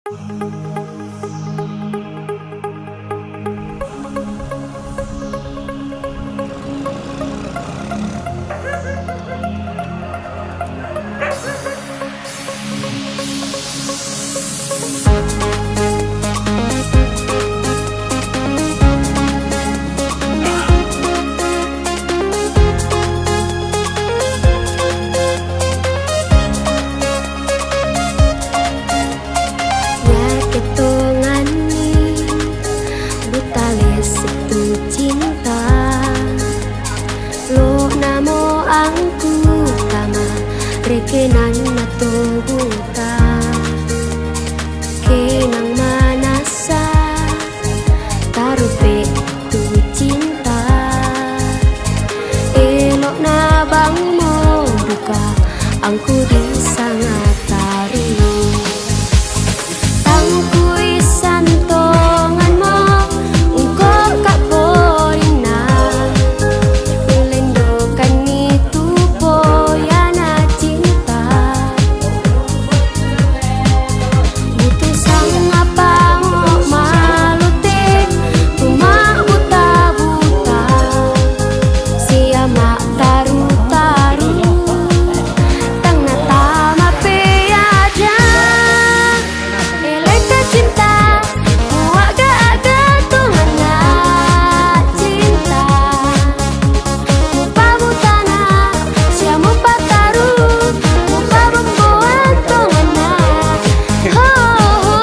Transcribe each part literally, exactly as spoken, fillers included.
Yake tonganni butale setu cinta. Lo namo angku tama rekenan nato buta. Kenang manasa tarupe tu cinta. Elok na bang mo buka angku di sanga taru. Tangkui santongan mo, ungko ka porinna, ulendokan itu poyana cinta. Butung sanga pango malute, tuma buta-buta, sia ma taru-taru, tang na tama pe ada. Eleka cinta, muaga-aga tonganna cinta. Mupabutana, sia mupataru, mupabomboan tonganna. Ho, ho, ho.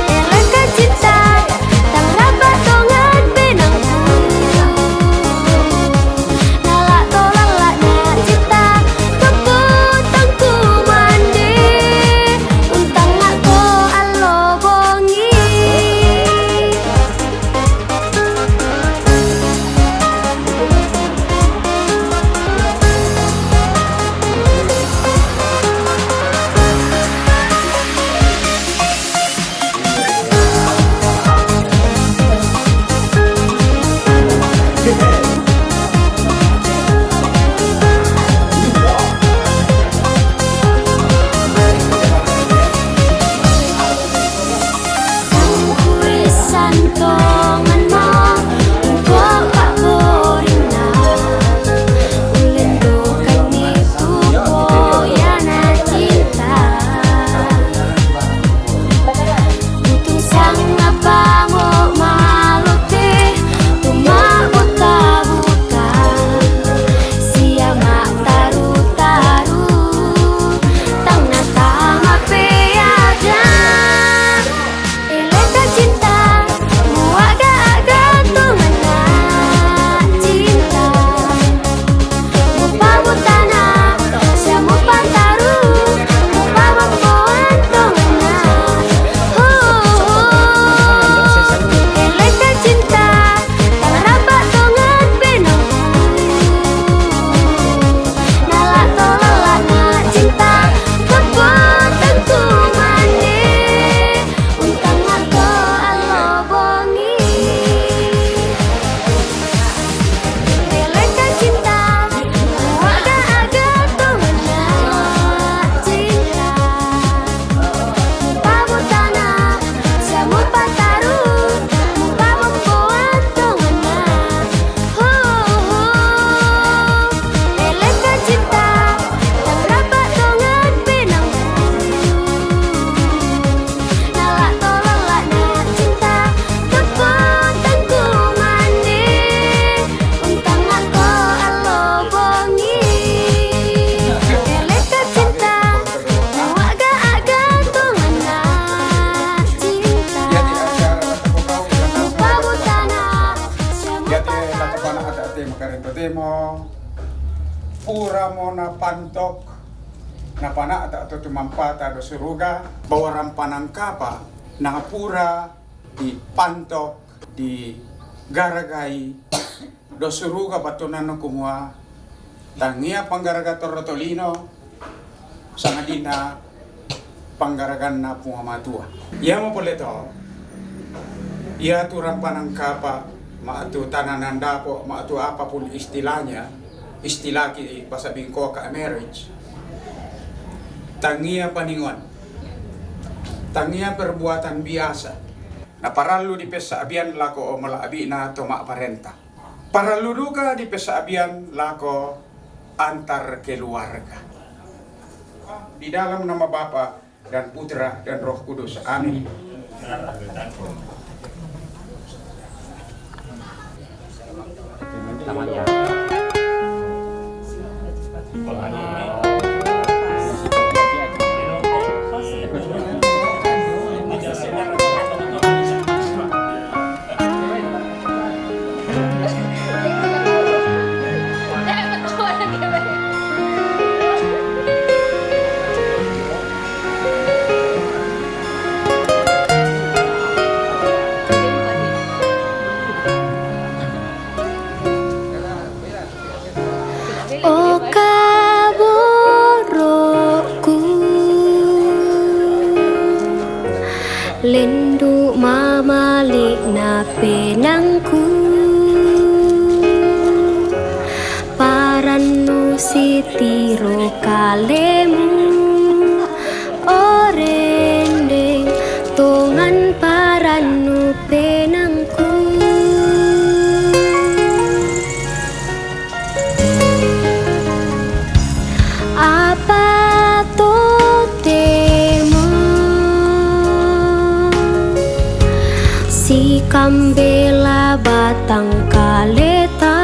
Eleka cinta, tang raba tongan benangku. Nala to lala na cinta, keputangku mande. Untangako allo bongi. Eleka cinta, muaga-aga tonganna cinta. Mupabutana, sia mupataru, mupabomboan tonganna. Ho, ho, ho. Eleka cinta, tang raba tongan benangku. Nala to lala na cinta, keputangku mande. Untangako allo bongi. Eleka cinta, muaga-aga tonganna cinta. Mupabutana, sia mupataru, mupabomboan tonganna. Ho, ho, ho. Eleka cinta, tang raba tongan benangku. Nala to lala na cinta, keputangku mande. Untangako allo bongi. Eleka cinta, muaga-aga tonganna cinta. Mupabutana, sia mupataru. Yate, la tapana ata ate makarento temo. Pura mo napantok, napana'ta to tumampata do suruga, bawa rampanangkapa, napura dipantok, digaragai do suruga, batunanna kumua, tangia panggaraga torro tolino, sangadinna panggaraganna Puang Matua. Iamo pole to, ia tu rampanangkapa, ma tu tananan dapo, ma tu apapun istilahnya, istilahki bahasa bingkoka marriage. Tangia paningon. Tangia perbuatan biasa. Na parallu dipessa'biang lako mala'bi'na to ma'parenta. Parallu duka dipessa'biang lako antar keluarga. Di dalam nama Bapa dan Putra dan Roh Kudus. Amin. O kaboro'ku, lendu' mamali'na penangku, parannu sitiro kalemu, o rendeng tongan parannu penangku. Apa totemo sikambela batang kaleta,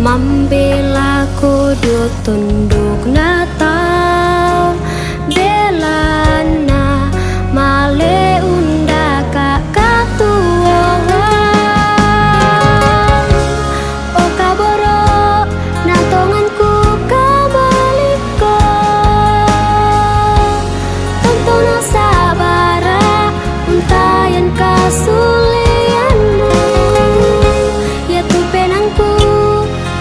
mambela kodo tondokna tau, belanna male undaka katuoan. O kaboro, na tongan ku kamaliko, tontona sabara untayan kasulianmu. Iatu penangku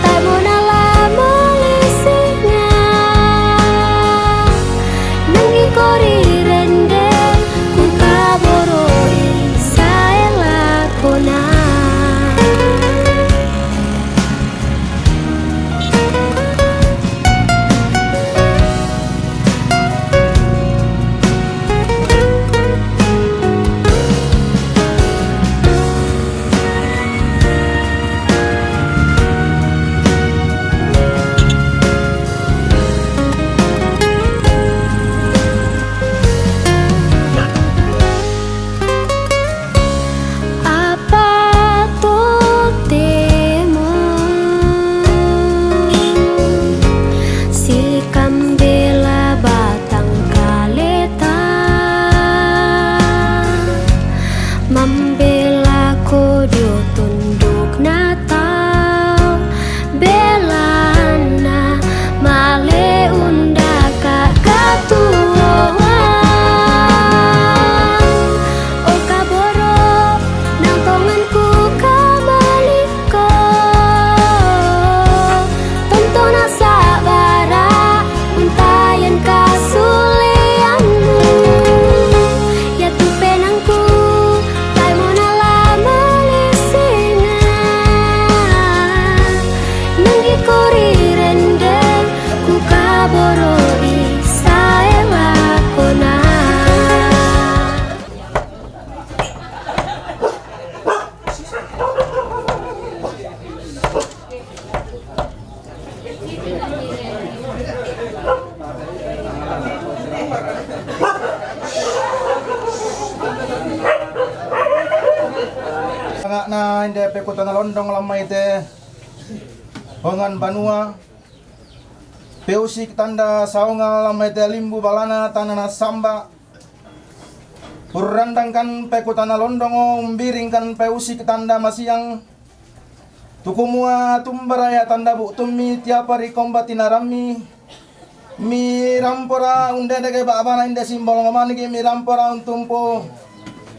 tae' mo nala malisinga, nanggi kori rendeng ku kaboro'i sae lakona. Apa totemo sikambela batang kaleta, mambela kodo tondokna tau, belanna male undaka katuoan. O kaboro, na tongan ku kamaliko, tontona sabara untayan kasulianmu. Iatu penangku tae' mo nala malisinga, nanggi kori rendeng ku kaboro'i sae lakona. Anga'na inde pekutana londong lammaite ongan banua, peusik tanda saonga lammaite limbu balana tana nasamba, Urrandangkan pekutana londongo, umbiringkan peusik tanda masiang. Tukumua tumbara ya tanda bu'tummi, tiapa ri komba tinarammi. Mirampora undedege ba'bana inde simbolongo maniki, mirampora untumpu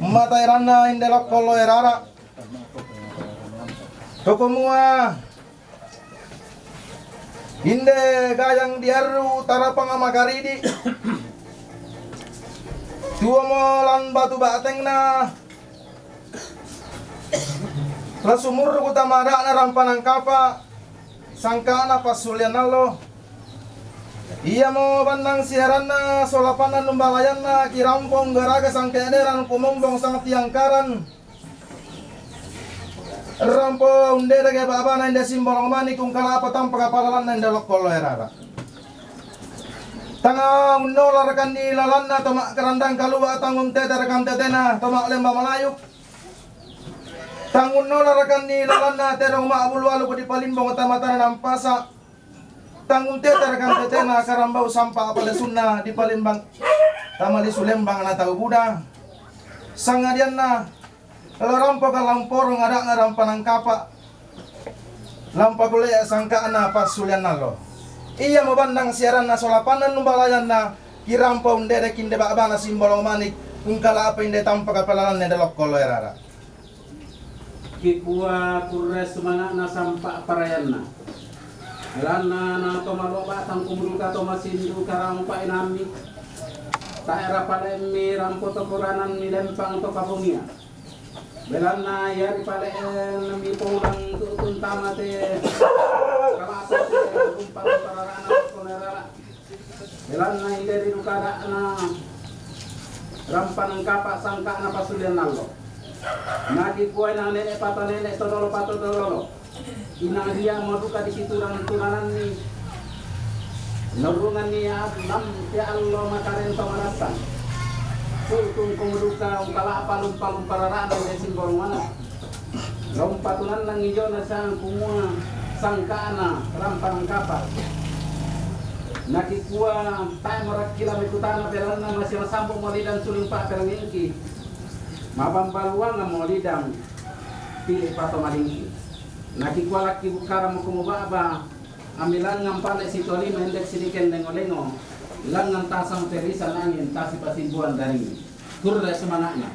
mata eranna inde lokko lo erara. Tukumua inde gayang diarru tarapang makaridi. Tuomo lan batu ba'tengna, la sumurru' tama ada'na rampanan kapa', sangka'na passulian allo. Iyamo bannang siaranna, sola panna numbalayanna, kirampo unggaraga sangka'deran, kumombong sang tiangkaran. Rampo undedeke ba'bana inde Simbolong Manik, ungkala'pa tampa kapalalanna inde Lokko Loerara. Tang unnola rekanni lalanna to ma'karandang kalua', tang untete rekang tetena to ma'lemba malayuk. Tang unnola rekanni lalanna tedong ma'bulu alu ko dipalimbong tamatana nampasa. Tang untete rekang tetena karambau sampa palesunna dipalimbang tamalisu lembang na tau buda. Sangadianna lo rampo kalamporong ada'na rampanang kapa'. Lampa kulle sangka'na passulean allo. Iyamo bannang siaranna sola panna numbalayanna, kirampo undedeke inde ba'bana Simbolong Manik, ungkala'pa inde tampa kapalalanna inde Lokko Loerara. Kikua kurre sumanga'na sampa parayanna. Belanna na to maloba tang kumuduka to masindu karang pa'inammi. Tae' rapale'mi rampo to kuranammi lempang to kabongia. Belanna iari pale'en mi poulang tu'tun tama te kala'pa te rumpang parara'na Lokko Loerara. Belanna inde ri duka ada'na rampanang kapa' sangka'na passulean allo. Nakikua inang nene' pato nene' to dolo pato to dolo. Inang ria mo duka disiturang-turanganni. Nurunganni lam te allo makarento manassang. Tu'tun komo duka ungkala'pa lumpa-lumpa rara'na inde Simbolong Manik. Lompa tunannangi jona sang kumua sangka'na rampanang kapa'. Nakikua tae' morakkila mekutana belanna masi masambu molidang sulung pa'pelangingki. Mabambaluangang molidang pili' pato malingki. Nakikua lakki bukkarang moko muba'ba, amilangngang pale' sitolima endek sidikeng lengo-lengo, langngang tasang perisa nangin tasipasimbuang daringi. Kurre sumanga'na.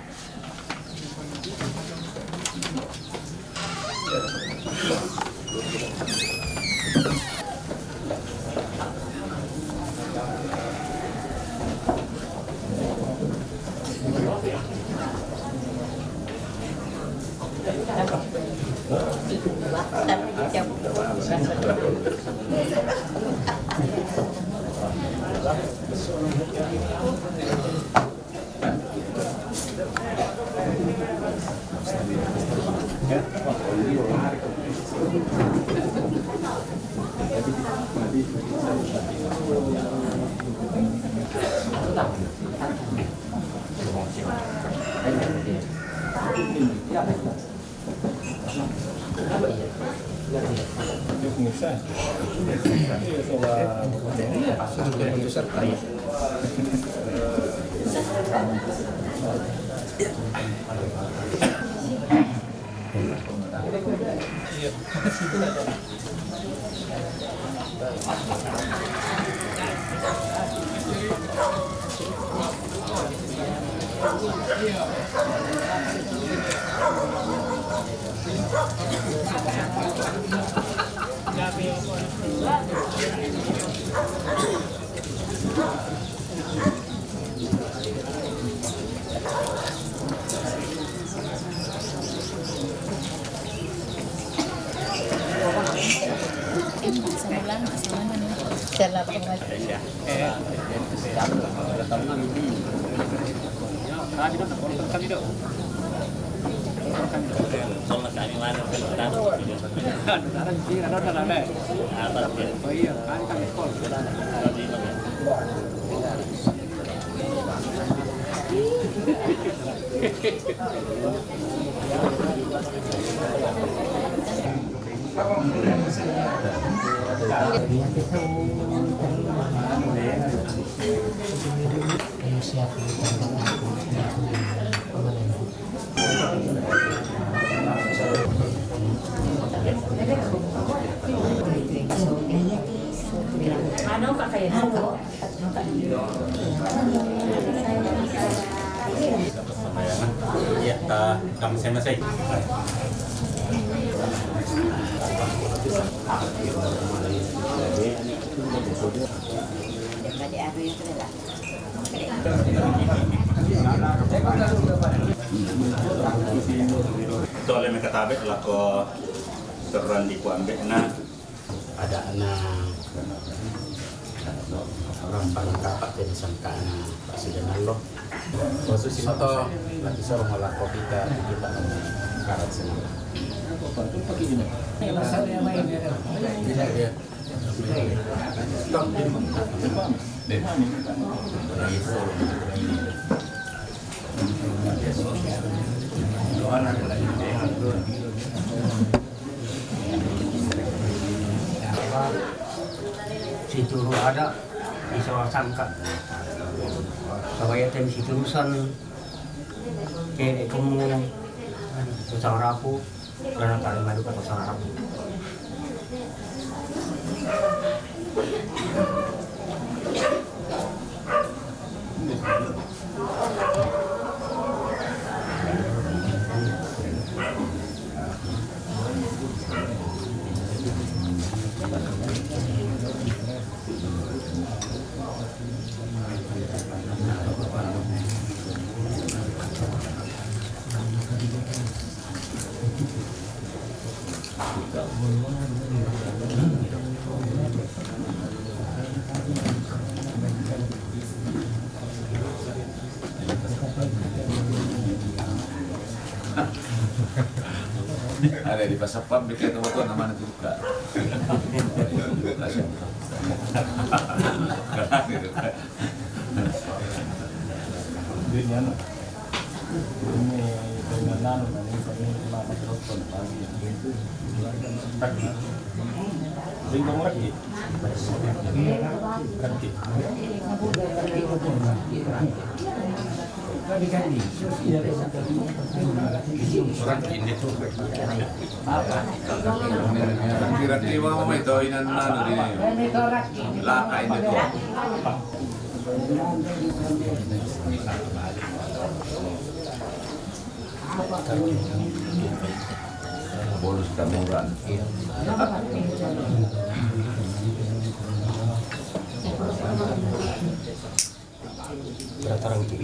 Iya, ta, kami sama saya. Tole mekatabe' lako serran di kuambe' na. Ada'na Orang paling kapak jadi sangkaan Pak Sujanallo. Khusus si moto lagi sorong malah kopi ke kita karat senang. Tidak dia. Situru ada di seorang sangka. Supaya tem siturusan kene kamu usang rapu. Karena paling madu kata usang rapu. Ada di pasapam, bikin tahu tuh namanya tuh, Kak. Dunia, no. Ini dengan nano, ini kami cuma menelpon pagi. Lagi. Lingkong lagi. Lagi. Lagi ini tuh. Kira-kira mau itu inan nano di laka ini tuh. Bonus kamuran. Berapa orang itu?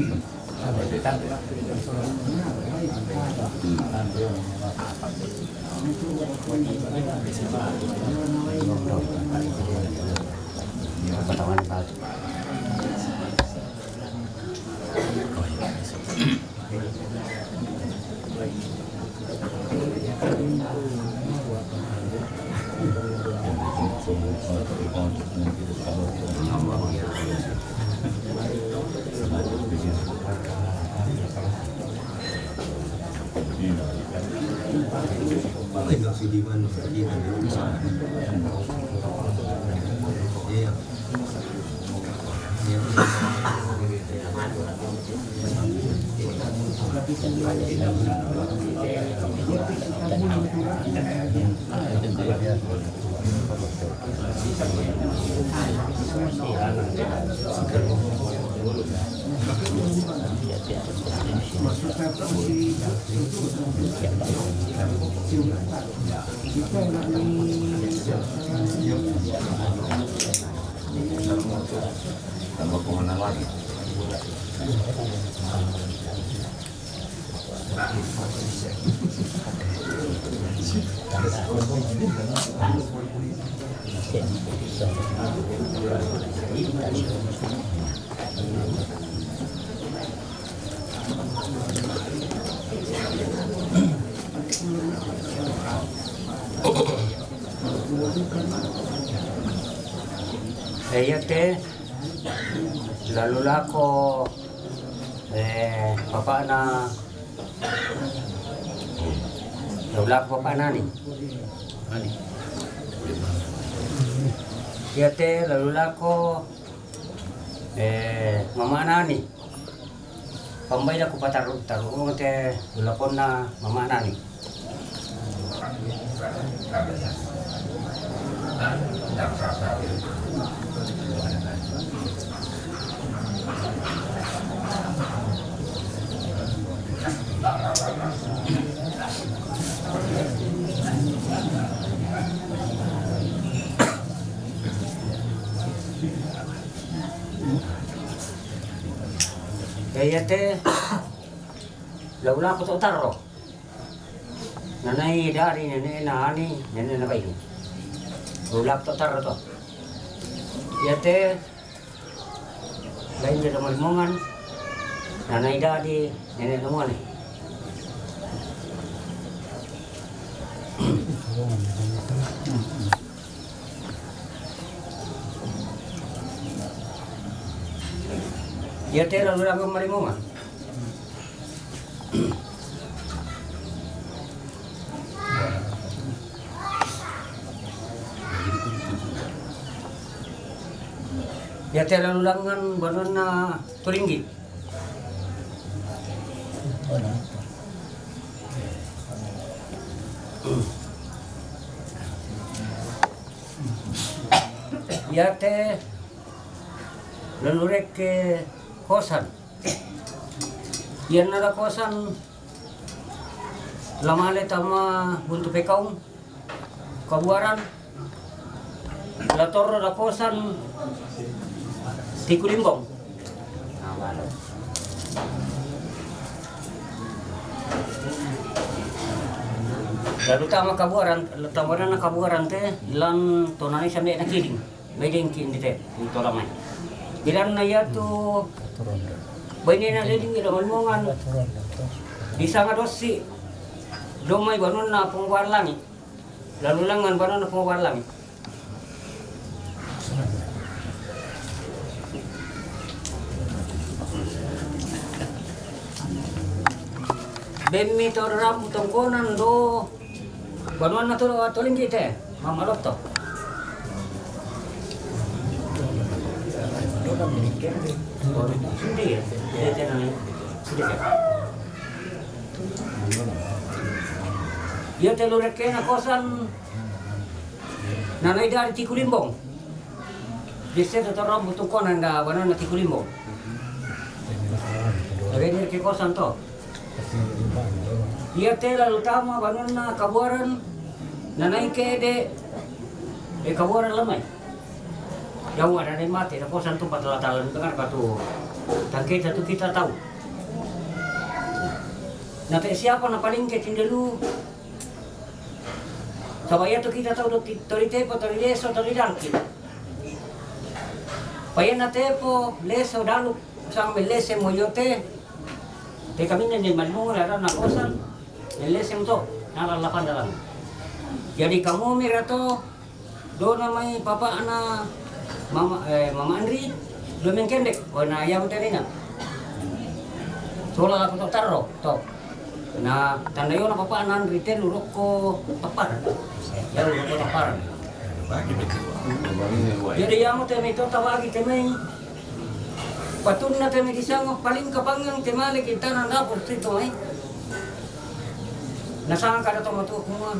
Iya. Tambah kemana lagi? Eh, iya te, lalu lako, eh, bapakna, lalu lako bapakna ni. Iya te, lalu lako, eh, mamana ni. Pambaina ku pataru, taru te ulaponna mamana ni. Iya te, laulako to tarro. Nanai dari nene na ani, nene na baini. Laulako to tarro to. Iate lain de Lomalimongan, na naida di nene' Lomone. Iate lalu langan Malimongan. Iate lalu langan banuanna Tolinggi. Iate lalu rekke Kosan. Ianna la Kosan la male tama Buntu Pekaung, Kabuaran, la torro la Kosan Tikulimbong. Lalu tama Kabuaran, la tama na Kabuaran te, lan tonani sambe nakiding. Baineki ndite, tu tolamae. Bilanna iatu bainena leding ila Malimongan. Disanga dossi, domai banuanna Pongowar Langi. Lalu langan banuanna Pongowar Langi. Bemmi to rambu tongkonan do banuanna to, Tolinggi te, Mammalotto. Sendiri ya? Iya, tenang. Sendiri ya? Iate lalu rekkena Kosan, na naida di Tikulimbong. Disse to rambu tongkonan da banuanna Tikulimbong. Lagi ni rekke Kosan to. Iate lalu tama banuanna Kabuaran, na naike de, eh, Kabuaran lamai. Jauh ada ni mate, na Kosan tu patala-tala, dengar ka tu. Tangke tu kita tahu. Na te siapa na paling ke tindalu? Saba iatu kita tahu do ti-, tori tepo, tori leso, tori dangki. Payanna tepo, leso, dalu, sang mellese mo iote. Te kaminna ni Malimongan ada na Kosan, mellese mo to, nala lapan dalam. Jadi kamu mira to, dona mai papa'na Mama, eh, Mama Andri, dua mengkendek, oh, na iya muterina. Sola lako to tarro, to. Na tanda yona papa'na Andri te lu rokko tappara. Ya, lu rokko tappara. Jadi ya mu te mai to tabagi te mai. Patunna te mai disanga paling kapangang te male ki tanah dapur situ mai. Nasanga kada to matu kumua.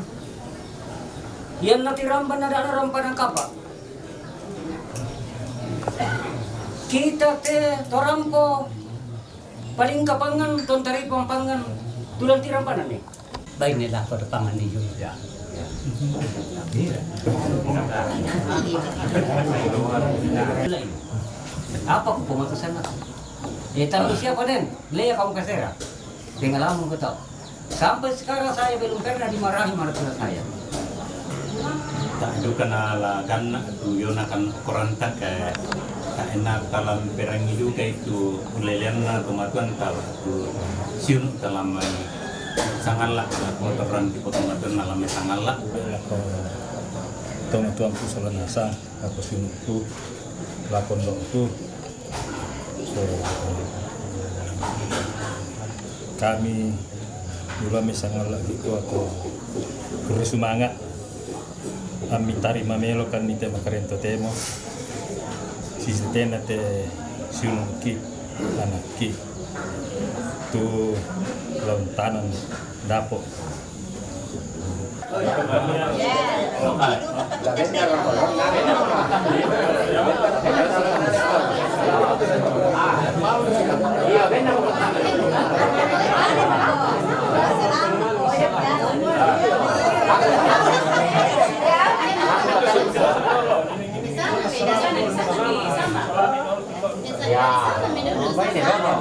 Ianna tirambanna da'na rampanan kapa. Kita te torampo paling kapangan, tontari pampangan, tulang tirambanan ni. Baine lah pada pangan di Jogja. Apa ku pematusan aku? Eh, tapi siapa den? Lea kamu kasera. Pengalaman ku tahu. Sampai sekarang saya belum pernah dimarahi mertua saya. Ta'duka na la ganna tu yona kan koranta ka ta'ena talam perangi duka itu uleleanna tomatuan tala tu siun talamai sangalla ko toran di tomatuan nalamai sangalla. Tomatuan ku salanasa aku siunku lakon doku. So, kami dulu ami sangalla gitu aku kurre sumanga' ami tarima melo kan ni te makarento temo sisitena te siunungki anakki tu launtanan dapo. Ya, apa ini, Bang?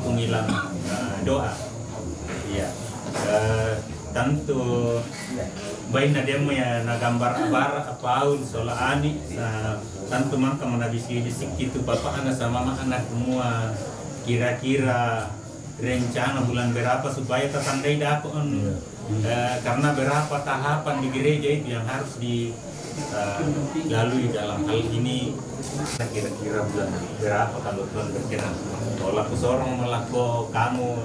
Pengilang, eh, doa. Iya. Eh, tantu baina dia mo ya na gambar abara apaun sola ani, eh, tantu mangka mo na bisi-bisiki tu bapa ana sama mama ana kumua kira-kira rencana bulan berapa supaya tatandai dako on. Iya. Eh, karena berapa tahapan di gereja itu yang harus di, eh, lalui dalam hal ini. Kira-kira bulan berapa kalau Tuhan berkenan? Kalau aku sorong melaku kamu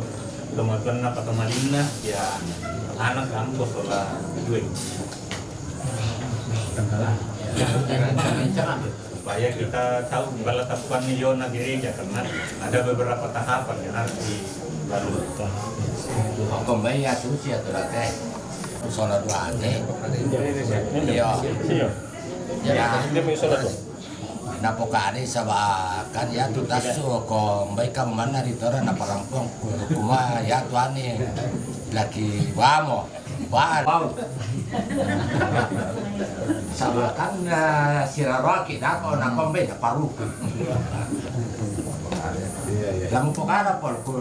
kemajuan apa kemalinna, ya anak kamu ko sola dua. Supaya kita tahu bala tapuan ni yona gereja, karena ada beberapa tahapan yang harus dilalui. Hukum bayi ya susi ya tuh teh. Sola dua ate. Iya. Iya. Ya. Dia punya sola dua. Napokade saba kan ya tu tasu ko mbai kam mana di tora na parampong kuma ya tu ani laki bamo. Bau. Sama kan, eh, siraraki dako na kombe na paru. Iya, iya. Lamu pokara pol ku,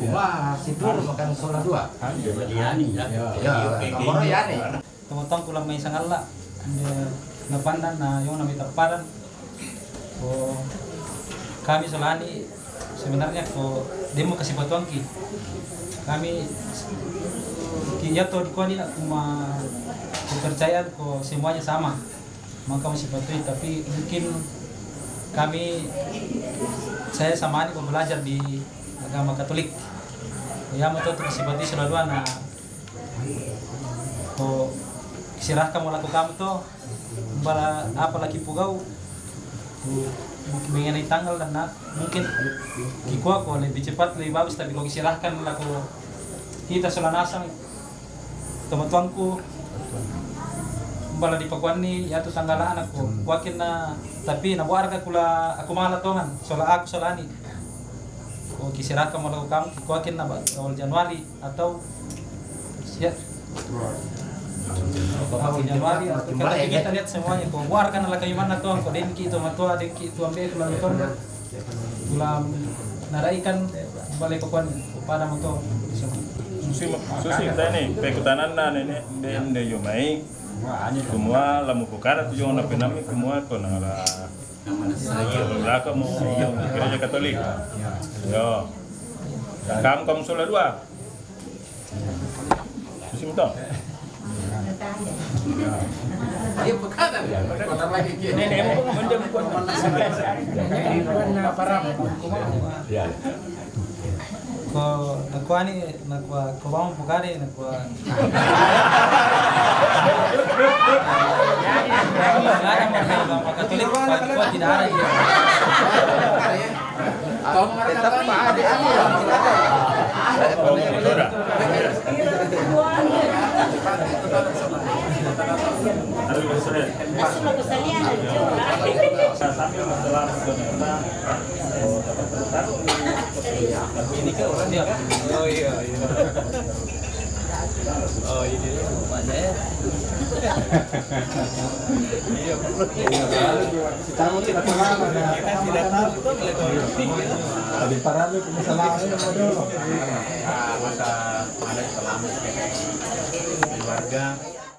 kuma sidur makan sola dua. Iya, iya. Ya, kamoro yani. Tomatuangku lamai sangalla, ande napandan na yona mita padan. Ko kami solani sebenarnya ko demo kasi batuangki. Kami ki yato di kuani na kuma kepercayaan ko semuanya sama. Maka masih patuhi, tapi mungkin kami, saya sama ini belajar di agama Katolik. Ya, mau tuh kasi batuhi selalu anak ko serahkan mo lako kamu to, bala apa laki pugau, mungkin mengenai tanggal dan na, mungkin kikua ko lebih cepat, lebih bagus, tapi ko serahkan lako kita sola nasang, tomatuangku, bala di pakuan ni, ya tu tanggal anak ko, kuakin na, tapi na buarga kula aku mala tongan, sola aku sola ni. Ko kisiraka mo lako kamu, kikuakin na ba awal Januari atau ya. Awal Januari atau kita, kita lihat semuanya. Ko warga na laka imana tuang, ko dengki itu matua, dengki itu ambe itu lalu tuang. Tulang naraikan balik pakuan pada motor. Susi, susi tani pekutanan na nene dende yo mai. Semua lamu kukara tu yo na penami semua ko na la Laka mo gereja Katolik. Yo. Kamu, kamu sola dua. Musim to. Ini, ini, ini, ini, ini. Ya. Ko nakuani, nakua, ko bang pukari, nakua. Ada mau Katolik, Pak, tidak ada dia. Tetap Pak ada. Ini kan orang dia. Oh iya, iya. Oh, ini rumahnya ya. Iya, bro. Tahu tidak terlambat ya. Kita tidak tahu, betul, betul. Lebih parah lu, masalah ini, aduh.